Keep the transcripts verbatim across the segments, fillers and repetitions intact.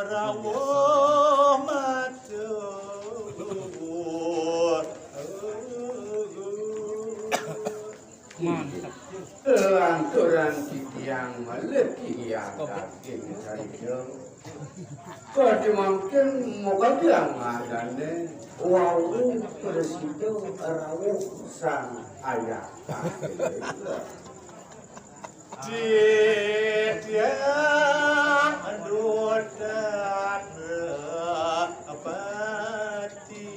Rawuh matur. Lanturan titiang malih titiang daging sarida. Badhe mangkin moga tiang ngandhane wau prasida rawuh sang ayah. Titiang dutan pati.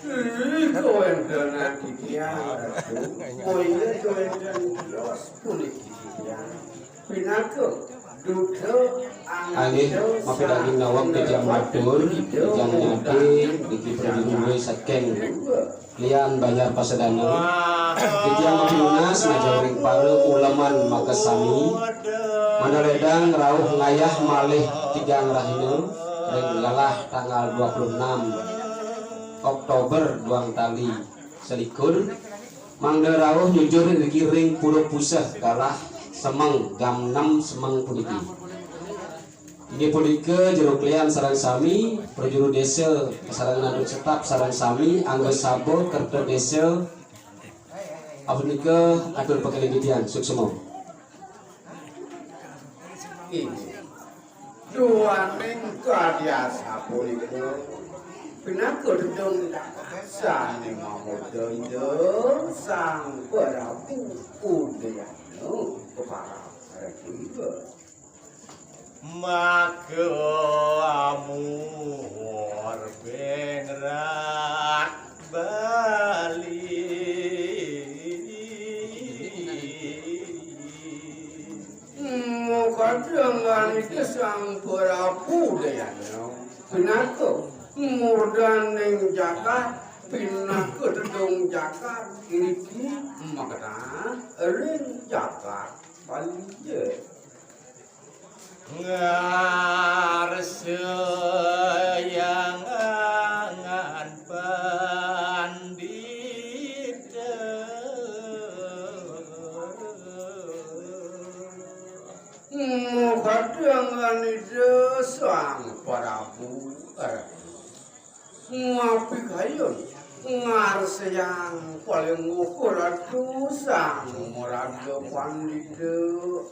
Ih, kawéntenan titiang. Oh iya, kawéntenan tios puniki titiang. Pinaka duta. Alih mapidaging naweg titiang matur, titiang nyadi, niki prajuru saking Lian Banjar Pasedana. Titiang mapinunas majeng ring para uleman makasami. Mangda ledang rauh ngayah malih tigang rahina ring galah tanggal dua puluh enam Oktober duang tali selikur. Mangda rauh nyujur niki ring Pura Puseh galah semeng jam enam semeng puniki. Inggih punika jero klian sareng sami, prajuru desa, sareng nandur setap sareng sami, angga saba, kerta desa, apunika atur pakalih titiang, suksma. Inggih. Duaning kadi asapunika, pinaka tedun sane mamuda Ida Sang Prabu Udayana keparab. Maka amur bengrat Bali. Makadang Ida Sang Prabu Dayana, pinaka murdaning jagat, pinaka tedung jagat, niki makadang ring jagat Bali. Ngarsa yang angan pandita. Mukadangan Ida Sang Prabu. Ngapikayun ngarsayang paling ukur Ratu Sang Maraga Pandita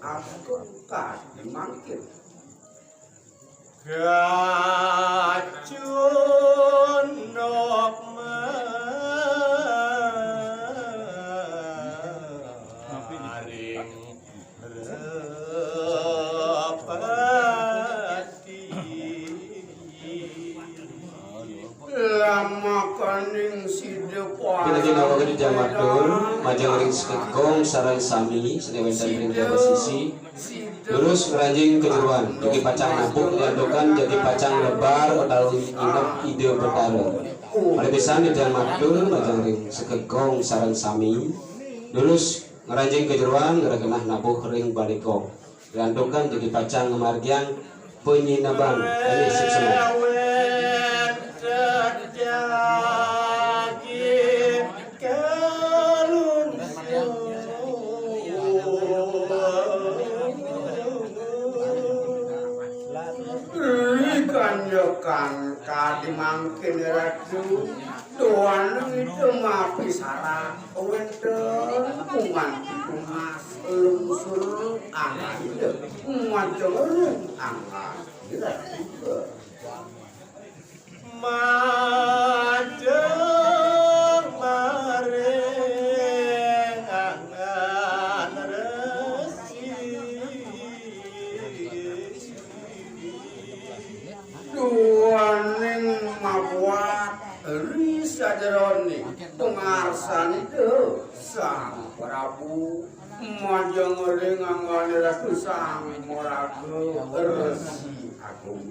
agung kadi mangkin. Kacunduk maring Repati. Lamakaning sida. Pinaka nawaka titiang matur, majeng ring sekegong sareng sami, sane wenten ring jaba sisi. Durus ngranjing ka jeroan, jagi pacang nabuh nyantukan, jagi pacang lebar utawi nginep Ida Betara. Malih pisan titiang matur, majeng ring sekegong sareng sami. Durus ngranjing ka jeroan, ngrekenah nabuh ring balekong. Rantukan jagi pacang ngamargiang panyineban. Ayo, suksma. Kanjekan kadi mangkin Ratu, duaning ida mapisarak wénten kuman tunas lungsur angga ida, majeng ring angga ida. Majeng maring anggan resi. Duaning mabuat ri sajeroning pangarsan ida Sang Prabu, majeng ring anggané Ratu Sang Maraga Resi Agung.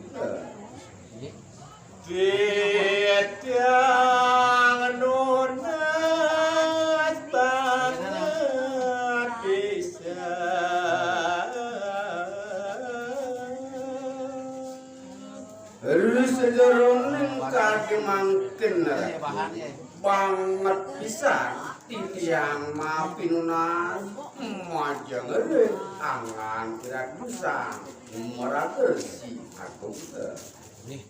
Titiang nunas banget pisan. Ri sajeroning kadi mangkin banget pisan titiang mapinunas majeng ring Angan kira kusang meratersi agung. Nih.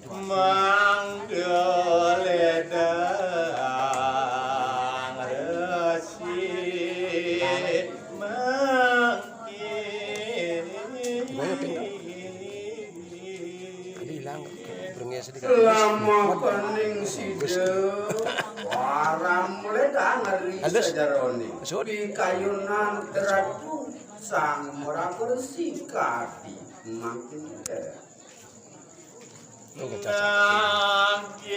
Mangga ledang resi mangkin. Gimana, Pin? Tadi hilang, berengnya sedikit. Lama kening sida, waram ledang ri sajeroning pikayunan Ratu Sang Merapersi kadi mangkin. Nanging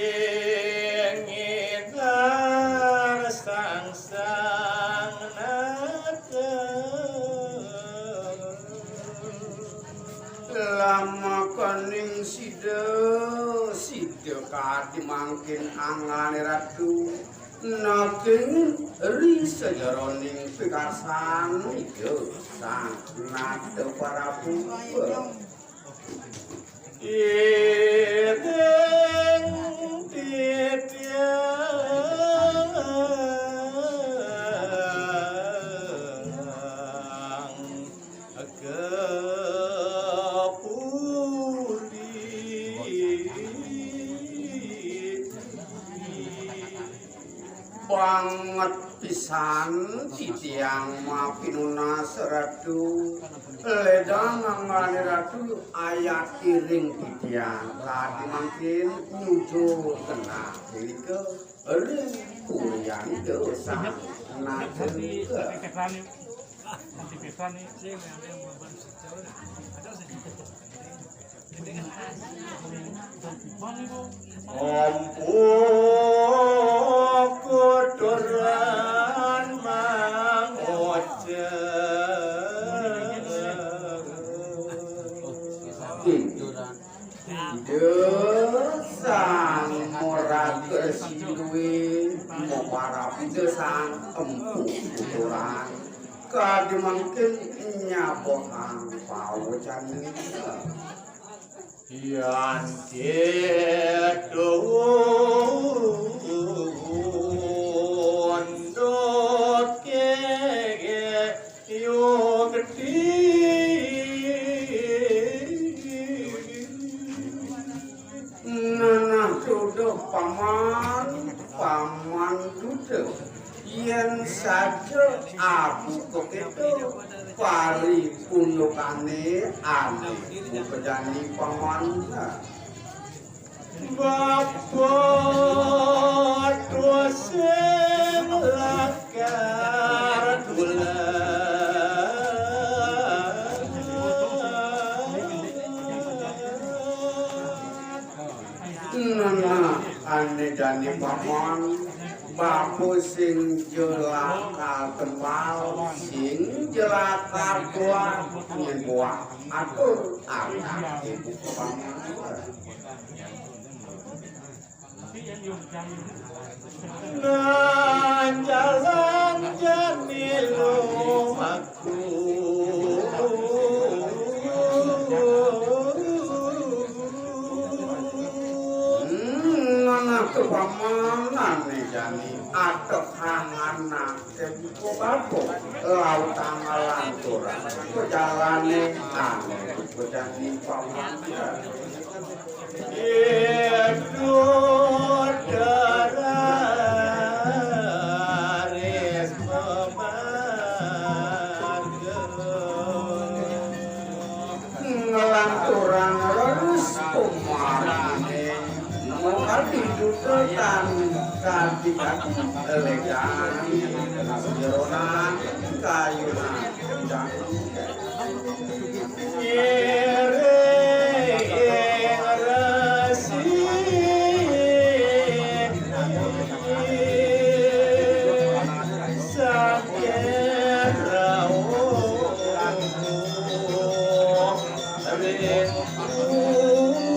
ing sang-sang nata. Lama kening sida, sida kadi mangkin angané Ratu. Nanging ri sajeroning pikarsan Ida Sang Nata Prabu. Iring titiang kepuri. Banget pisan titiang mapinunas Ratu. Ledang anggané Ratu ayat iring titiang. Kadi mangkin nyucur genah punika ring purian dosa. Nah, punika. Ompu kuturan mangucap. Ida Sang Muraga Sinuwun maparab Ida Sang Empu Kuturan. Kadi mangkin nyabahang pawecana. Yan cetun doke yukti. Nanah tuduh paman, paman tuduh. Yén saja abuka kéto, paripundukané ané upajani paman. Bapa tua sing lakar tulang. Nah, ané jani paman, bapa sing jelaka tembal, sing jelaka tuah, nyén buah atur anak ibu paman. Nah, jalan jani lumaku. Hmm, manah kepamanané jani atehangan nang Kebiko babo, lautang lanturan, pejalané ané pejani pamanca. Itu dararis pemarga. Nglanturang lerus pumarané, mung kadi duta tan kadi-kadi legan, jeronan kayunan. Ngiring resi. Saking rauh ring puri.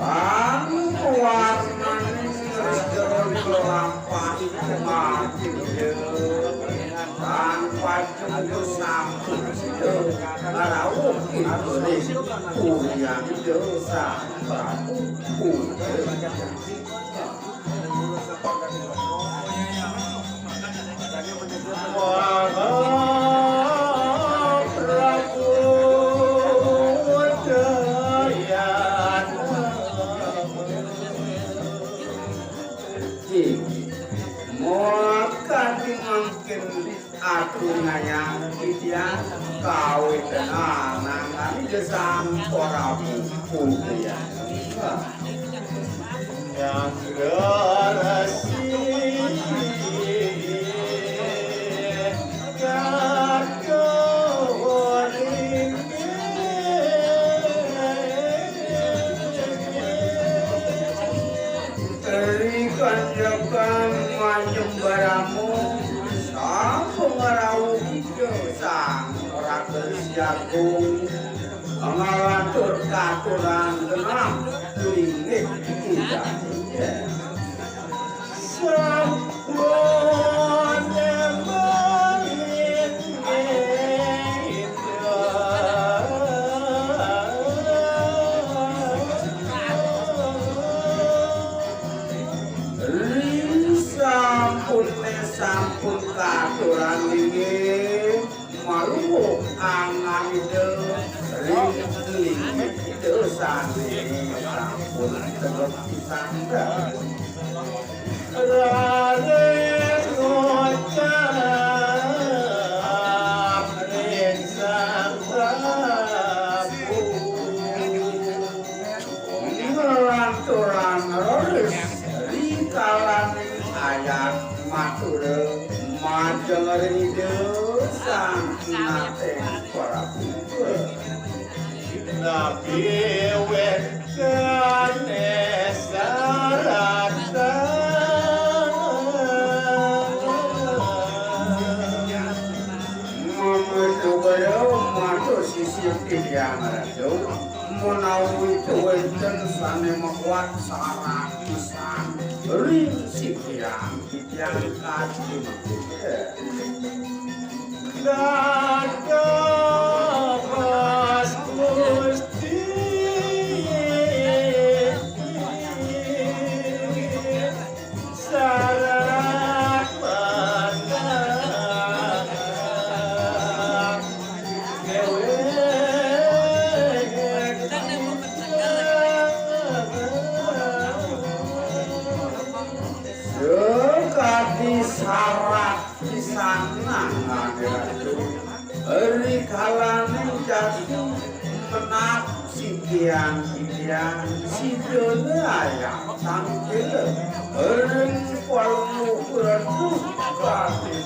Lan warnaning ring jero lampah mati. Lan pacul sampun sida rauh ing purian Sang Prabu. Maka di mangkin atur ngayang titiang kawitan anangan gesang ora pupul ya. Nyangga resi kakawaning. Ri kanjekan manyembaramu, saha ngrawuh Ida Sang Raka Siagung, ngalantur katuran genah linggih Ida. Sampun sampun, sampun katuran inggih maluwuh anganipun ring linggih Ida sane sampun tegep pisan. Raden ngucap ring Sang Prabu. Nglanturang raris rikalaning ayah matur majeng ring Ida Sang Nateng Prabu. Napi wetane saratan. Mametu beliau matur sisip titiang ratu, menawi wenten sane makuat sarat pisan ring sitiang, titiang kaji mangkin. Dados Gusti sarat manah dewek. Sakadi sarat pisan nang Ratu. Rikalaning jati menat sitian sitian sidana ayah tangkil ring paluhuran Ratu.